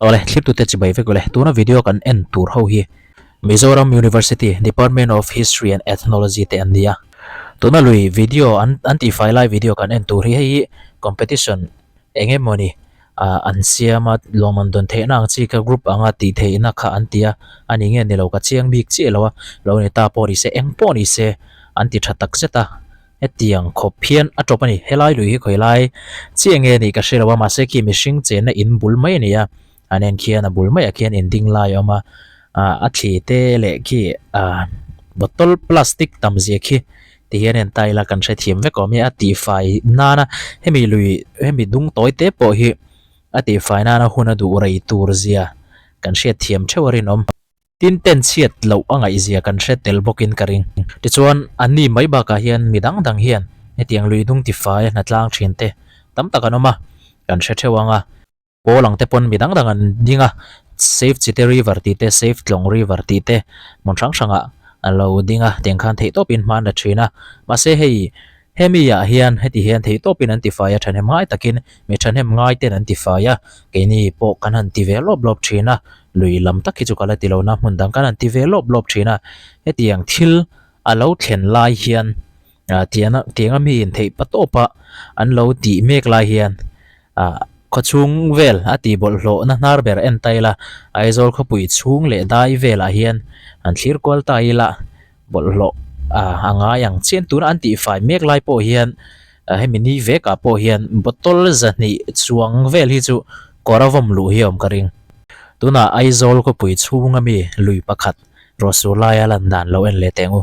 Awle, thlirtute chibai vek ule. Tuna video kan en tur ho hi Mizoram University Department of History and Ethnology te an ni a. Tuna lui video an an tihfai lai video kan en tur hi hei hi competition eng emawni ah an siam a lawmman dawn theihna ang chi kha group anga tih theihna kha an ti a, a ni nge ni lo ka chiang bik chiah lo a, lo ni ta pawh ni se eng pawh ni se an ti tha tak zet a. Hetiang khawp hian a tawp a ni. Helai lui hi khawi lai chiah nge nih ka hre lo a, mahse khi mihring chenna in bul mai a ni a, an en khian a bul maiah khian in ding lai a awm a, ah a thli te leh khi ah bottle plastic tam zia khi ti hian en ta ila kan hrethiam vek awm e a tihfai nana hemi lui hemi dung tawi te pawh hi a tihfai nana hun a duh rei tur zia kan hriatthiam theuh a rinawm. Tin ten chhiat loh a ngaihzia kan hre tel bawkin ka ring. Tichuan, anni mai bakah hian mi dang dang hian hetiang lui dung tifai a hnatlang thin te tam tak an awm a, kan hre theuh ang a. Pawl ang te pawn mi dang dang an ding a, Save Chite River tih te, Save Tlawng River tih te hmun hrang hrangah an lo ding a, tiang khan theihtawpin hma an la thin a. Mahse hei Hemi ah hian heti hian theihtawpin an tifai a, thahnem ngai takin mi thahnem ngai ten an tifai a, keini pawh kan han ti ve lawp lawp thin a, lui lam tak hi chu ka la ti lo na hmun dang kan han ti ve lawp lawp thin a, hetiang thil a lo thlen lai hian ah tiang tianga mi in theih pa tawp a an lo tih mek lai hian ah khawchhung vel a tih bawlhhlawh na hnar ber en ta ila Aizawl khawpui chhung leh dai velah hian an thlir kual ta ila. Bawlhhlawh a ngai ang chian tuna an tihfai mek lai pawh hian hemi ni vekah pawh hian bottle zahnih chuang vel hi chu kawr a vawm luh hi a awm ka ring. Tunah Aizawl khawpui chhunga mi lui pakhat ruahsur laia lan dan lo en leh teh ang u.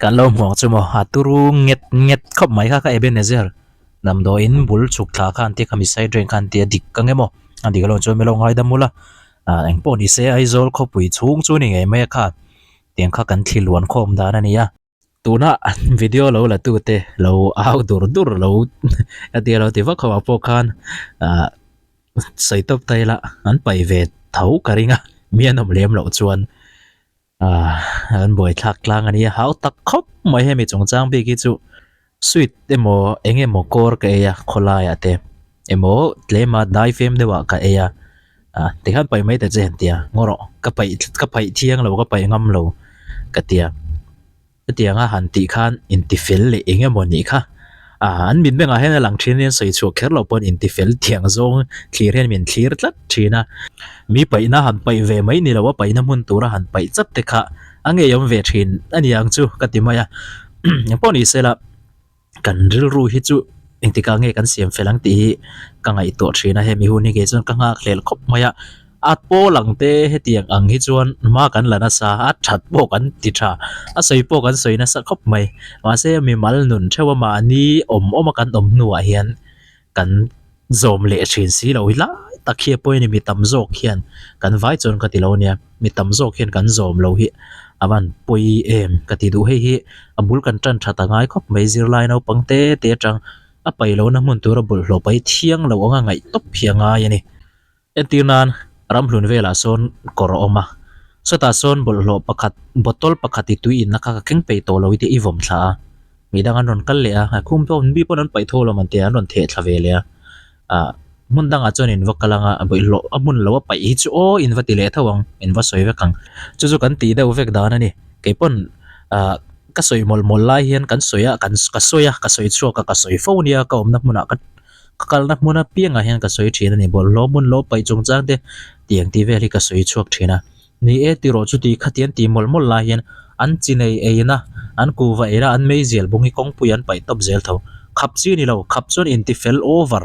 Kan lo hmuh ang chu maw a turu nget nget khawp mai kha ka Ebenezer damdawiin bul chhuk thla khan tia khami side drain khan tia dik ka nge maw a dik alo chuan milo ngaidam ula ah engpawh ni se Aizawl khawpui chhung chu ni ngei mai a kha tiang kha kan thli luan khawm dan a ni a. Tuna video lo la tu te lo au dur dur lo a tia lo ti vak ho ah pawh khan ah sawi tawp ta ila an paih ve tho ka ring a mi an awm lem loh chuan ah an buaithlak tlang a nia hau tak khawp mai hemi chungchang bik hi chu sweet emaw eng emaw kawr ka ei a khawlai ah te emaw tlema dai fem deuh ah ka ei a ah tikhan paih mai ta che an tia ngaw rawh ka paih ka paih thiang lo ka paih ngam lo ka tia hetianga han tih khan intifel leh eng emaw nih kha ah an mit bengah hian a lang thin anian sawi chhuak kher loh pawn intifel thiang zawng thlir hian min thlir tlat thin a mi paihna han paih ve mai ni lo a paihna hmun tura han paih chat te kha a ngeiawm ve thin a ni ang chu ka ti mai a engpawh ni sela. Kan rilru hi chu engtikah nge kan siam fel ang tih hi ka ngaihtuah thin a, hemi hun hi kei chuan ka nghak hlel khawp mai a, a pawl ang te hetiang ang hi chuan hma kan la nasa a, that pawh kan ti tha, a sawi pawh kan sawi nasa khawp mai, mahse mimal nun theuh a mahni awm awm a kan awm hnuah hian kan zawm leh thin si lo hi lai tak hi a pawi a ni mi tam zawk hian kan vai chuan ka ti lo ania mi tam zawk hian kan zawm lo hi a van pawi em ka ti duh hei hi a bul kan tan that a ngai khawp mai zirlai naupang te te atang a paih lohna hmun tura bawlhhlawh paih thiang lo anga ngaih tawp hi a ngai a ni. Entir nan ramhlun velah sawn kawr a awm a, sawtah sawn bawlhhlawh pakhat bottle pakhat i tui inna kha ka keng peih tawh lo i tih i vawm thla a, mi dang an rawn kal leh a, a khum pawh mi pawn an paih tho lo man tia an rawn theh thla ve leh a, ah hmun dangah chuan in va kal ang a, bawlhhlawh a hmun lo a paih hi chu aw in va ti leh tho ang, in va sawi vek ang, chu chu kan tih deuh vek dan a ni, kei pawn ah ka sawi mawlh mawlh lai hian kan sawi a kan ka sawi a ka sawi chhuak a ka sawi fo nia ka awmna hmunah ka. Ka kalna hmun apiangah hian ka sawi thin a ni. Bawlhhlawh hmun lo paih chungchang te tiang tih vel hi ka sawi chhuak thin a. Ni e tiraw chuti khatiang tih mawlh mawlh lai hian an chi nei eina, an kuhva eina, an meizial bung hi kawngpui an paih tawp zel tho. Khap chi ni lo, khap chuan intifel over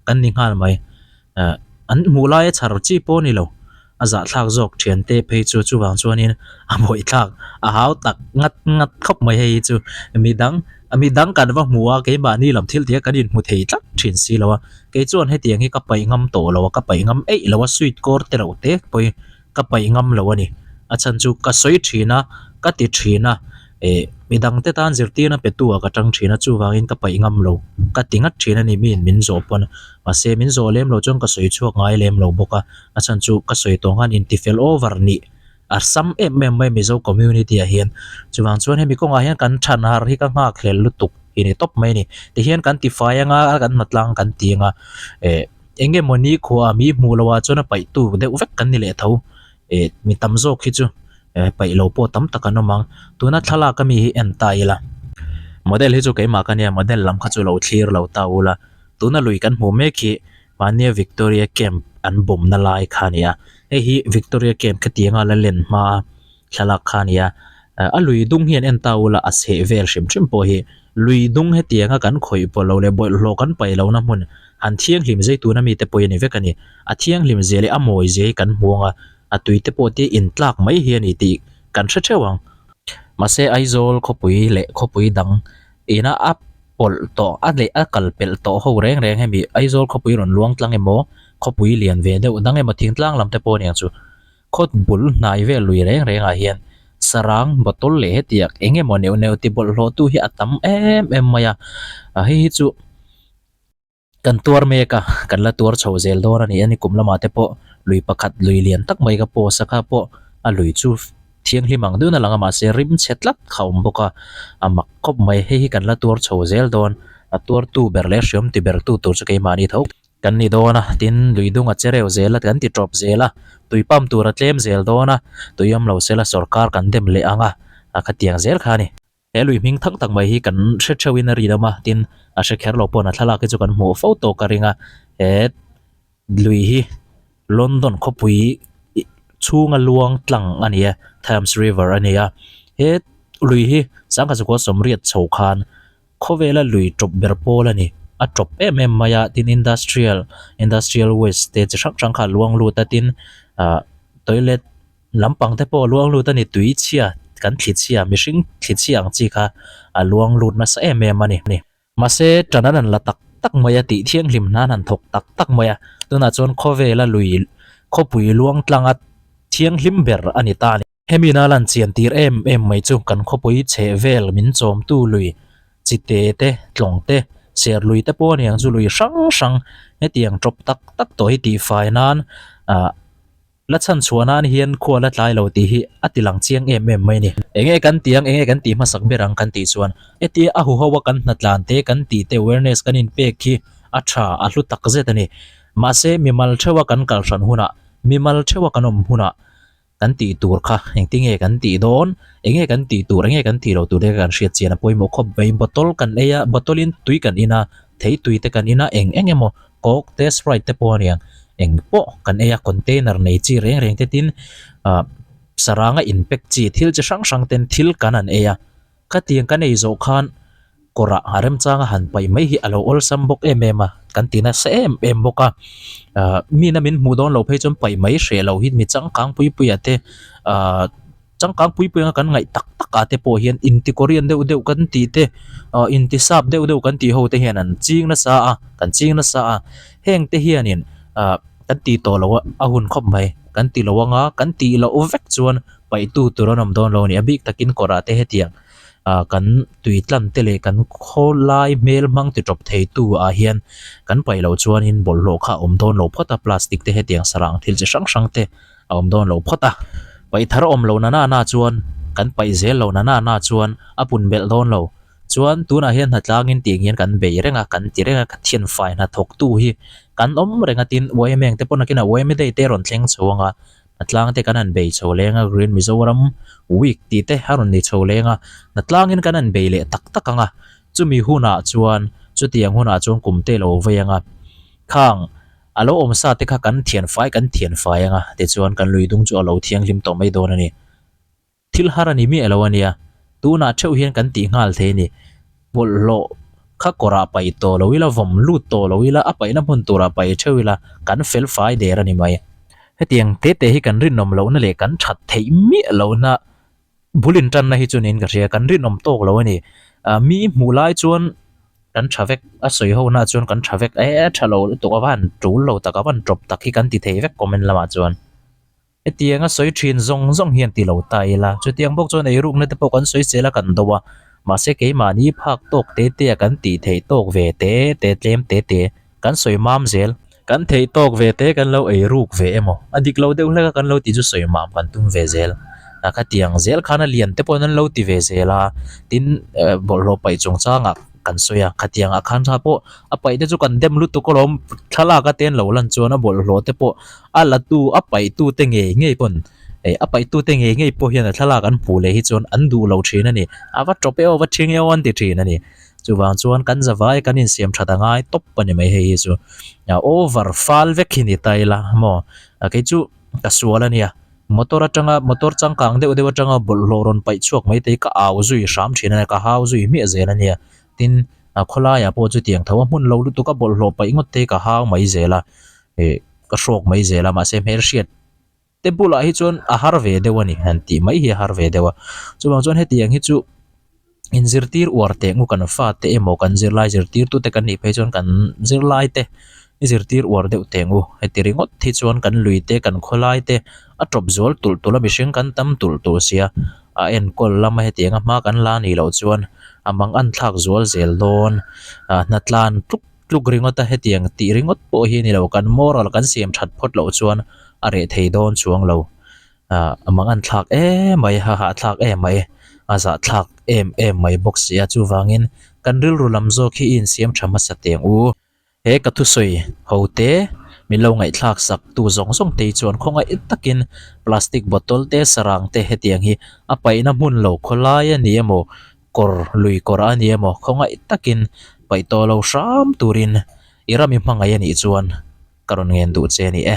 kan ni nghal mai. An hmuh laia chhar chi pawh a ni lo. A zahthlak zawk thiante phei chu chuvang chuanin a buaithlak a hau tak ngat ngat khawp mai hei hi chu midang midang kan va hmu a keimahni lam thil tih a kan inhmu thei tlat thin si lo a kei chuan hetiang hi ka paih ngam tawh lo a ka paih ngam eih lo a sweet kawr te reuh te pawh hi ka paih ngam lo a ni. A chhan chu ka sawi thin a, ka ti thin a, eh midang te tan zirtirna pe tu ah ka tang thin a, chuvangin ka paih ngam lo ka ti ngat thin a ni miin min zawh pawn. Mahse min zawh lem lo chuan ka sawi chhuak ngai lem lo bawk a, a chhan chu ka sawi tawh khan intifel over nih a sam em em mai Mizo community ah hian. Chuvang chuan hemi kawngah hian kan than har hi ka nghak hlel lutuk hi ni tawp mai a ni. Tihian kan tifai anga kan hnatlang kan ti anga eh eng emaw ni khuaah mi hmuh loh ah chuan a paih tu deuh vek kan ni leh tho. Eh mi tam zawk hi chu eh paih lo pawh tam tak an awm ang. Tuna thlalak ami hi en ta ila. Model hi chu keimah ka nia model lam kha chu lo thlir lo ta ula. Tuna lui kan hmuh mek hi Mahnia Victoria Camp an bawmna lai kha a ni a, hei hi Victoria Camp khatianga la len hma thlalak kha a ni a, a lui dung hian en ta ula a chheh vel hrim hrim pawh hi lui dung hetianga kan khawih pawh lo leh bawlhhlawh kan paih lohna hmun han thianghlim zai tuna mite pawh hi a ni vek a ni, a thianghlim zia leh a mawi zia hi kan hmu ang a, a tui te pawh te intlak mai hi a ni tih kan hre theuh ang. Mahse Aizawl khawpui leh khawpui dang ina a pawlh tawh a leh a kal pelh tawh ho reng reng hemi Aizawl khawpui rawn luang tlang emaw khawpui lian ve deuh dang emaw thingtlang lam te pawh aniang chu khaw bul hnai vel lui reng reng ah hian sarang bottle leh hetiang eng emaw neuh neuh ti bawlhhlawh tu hi a tam em em mai a hei hi chu. Kan tuar mek a, kan la tuar chho zel dawn a ni a ni kum lamah te pawh lui pakhat lui lian tak mai ka post a kha pawh a lui chu thianghlim ang deuhin a lang a mahse rim chhe tlat kha a awm bawk a, a mak khawp mai hei hi kan la tuar chho zel dawn a tuartu ber leh hriam ti ber tu tur chu keimahni tho kan ni dawn a tin lui dung a che reuh zel a kan ti tawp zel a tui pump tur a tlem zel dawn a tui awm lo sela sawrkar kan dem leh ang a a khatiang zel kha a ni. He lui hming thang tak mai hi kan hre theuhin a rinawm a, tin a hre kher lo pawhin a thlalak hi chu kan hmuh fo tawk a ring a, he lui hi London khawpui chhunga luang tlang a ni a, Thames River a ni a, he lui hi sangha chukua sawmriat chho khan khawvela lui tawp ber pawl a ni, a tawp em em mai a, tin industrial industrial waste te chi hrang hrang kha a luang lut a, tin ah toilet. Lampang te pawh a luang lut a ni, tui chhia kan thli chhia, mihring thli chhia ang chi kha a luang lut nasa em em a ni. Mahse, ṭan an han la tak tak mai a, tih thianghlim hna an han thawk tak tak mai a, tunah chuan khawvela lui khawpui luang tlanga thianghlim ber a ni ta a ni. Hemi na lan chian tir em em mai chu kan khawpui chheh vel min chawmtu lui chite te, tlawng te, ser lui te pawh a ni ang chu lui hrang hrang hetiang ṭawp tak tak tawh hi tihfai nan ah La chhan chhuah nan hian khua la tlai lo tih hi a ti lang chiang em em mai a ni. Enge kan tih ang, enge kan tih hmasak ber ang kan tih chuan hetia a huho a kan hnatlan te kan tih te awareness kan inpek hi a tha, a hlu tak zet a ni. Mahse mimal theuha kan kal hran hunah, mimal theuha kan awm hunah kan tih tur kha engtinge kan tih dawn, enge kan tih tur, enge kan tih loh tur te kha kan hriat chian a pawimawh khawp mai. Bottle kan ei a, bottle in tui kan in a, thei tui te kan in a, eng eng emaw Coke te Sprite te pawh a niang eng pawh kan ei a container nei chi reng reng te tin ah saranga in pack chi thil chi hrang hrang ten thil kan han ei a khatiang kan ei zawh khan kawrah a remchanga han paih mai hi a lo awlsam bawk em em a kan ti nasa em em bawk a ah mi na min hmuh dawn loh phei chuan paih mai hreh loh hi mi changkang pui pui ah te ah. Changkang pui pui anga kan ngaih tak tak ah te pawh hian inti Korean deuh deuh kan tih te ah inti sap deuh deuh kan tih ho te hian an ching nasa a kan ching nasa a heng te hianin ah kan tih tawh loh a a hun khawp mai kan ti lo anga kan tih loh vek chuan paih tu tur an awm dawn lo a ni a bik takin kawr ah te hetiang ah kan tui tlan te leh kan khawlai hmel hmang ti tawp thei tu ah hian kan paih loh chuanin bawlhhlawh kha a awm dawn lo phawt a plastic te hetiang sarang thil chi hrang hrang te. a awm dawn lo phawt a, paih thar awm lo na na na chuan kan paih zel lo na na na chuan a pun belh dawn lo. Chuan tunah hian hnatlangin tih ang hian kan bei reng a, kan ti reng a, ka thianfai hnathawktu hi kan awm reng a tin yma ang te pawh nakinah yma day te a rawn thleng chho ang a, hnatlang te kan han bei chho leng a, Green Mizoram Week tih te a rawn ni chho leng a, hnatlangin kan han bei leh tak tak ang a, chumi hunah chuan chutiang hunah chuan kum te lo vei ang a, khang. A lo awm sa te kha kan thian fai kan thian fai anga tichuan kan lui dung chu a lo thianghlim tawh mai dawn a ni. Thil har a ni miah lo a nia, tunah theuh hian kan tih nghal thei a ni. Bawlhhlawh kha kawrah paih tawh lo ila, vawm lut tawh lo ila, a paihna hmun turah paih theuh ila, kan fel fai der a ni mai. Hetiang te te hi kan rinawm lohna leh kan that theih miah lohna Bul intanna hi chu niin ka hria, kan rinawm tawk lo a ni. Mi hmuh lai chuan kan tha vek, a sawi ho na chuan kan tha vek, e tha lo lutuk a va han tul lo tak, a va han tawp tak hi kan ti thei vek comment lamah chuan. Hetianga sawi thin zawng zawng hian ti lo ta ila, chutiang bawk chuan eirukna te pawh kan sawi zel a kan do a, mahse keimahni phak tawk te te a kan tih theih tawk ve te te tlem te te kan sawi mam zel. Kan theih tawk ve te kan lo eiruk ve emaw, a dik lo deuh hlek a kan lo tih chu sawi mam kan tum ve zel. A khatiang zel khan a lian te pawhin an lo ti ve zel a, tin bawlhhlawh paih chungchangah kan sawi a, khatiangah khan tha pawh a paih te chu kan dem lutuk alawm, thlalak ate an lo lan chuan a bawlhhlawh te pawh a la tu a paih tu te ngei ngei pawn eh a paih tu te ngei ngei pawh hian a thlalak an hmuh leh hi chuan an duh lo thin a ni, a va tawp e aw va thing e aw an ti thin a ni. Chuvang chuan kan zavai kan insiam that a ngai tawp a ni mai hei hi chu over fal vek hi ni ta ila maw kei chu ka sual a nia motor atanga motor changkang deuh deuh atanga bawlhhlawh rawn paih chhuak mai te hi ka au zui hram thin a nia ka hau zui hmiah zel a nia tin khawlaiah pawh chutiang tho a hmun lo lutuk a bawlhhlawh paih ngawt te hi ka hau mai zel a ih ka hrawk mai zel a mahse hmelhriat te bulah hi chuan a har ve deuh a ni han tih mai hi a har ve deuh a chuvang chuan hetiang hi chu inzirtir uar teh ngu kan fate emaw kan zirlai zirtirtu te kan nih phei chuan kan zirlai te i zirtir uar deuh teh ngu heti ringawt hi chuan kan lui te kan khawlai te a tawp zual tulh tulh a mihring kan tam tulh tulh sia a enkawl lama hetiang a hma kan la nih loh chuan a mang an thlak zual zel dawn ah hnatlan tluk tluk ringawt a hetiang tih ringawt pawh hi a ni lo kan moral kan siam that phawt loh chuan a reh thei dawn chuang lo ah a mang an thlak em mai a hahthlak em mai a zahthlak em em mai bawk si a chuvangin kan rilru lam zawk hi i insiam tha hmasa teng u. He ka thusawi ho te min lo ngaihthlak sak tu zawng zawng te hi chuan khawngaih takin plastic bottle te sarang te hetiang hi a paihna hmun lo khawlai a ni emaw kawr lui kawr a ni emaw khawngaih takin paih tawh lo hram turin i ram i hmangaih a nih chuan ka rawn ngen duh che a ni e.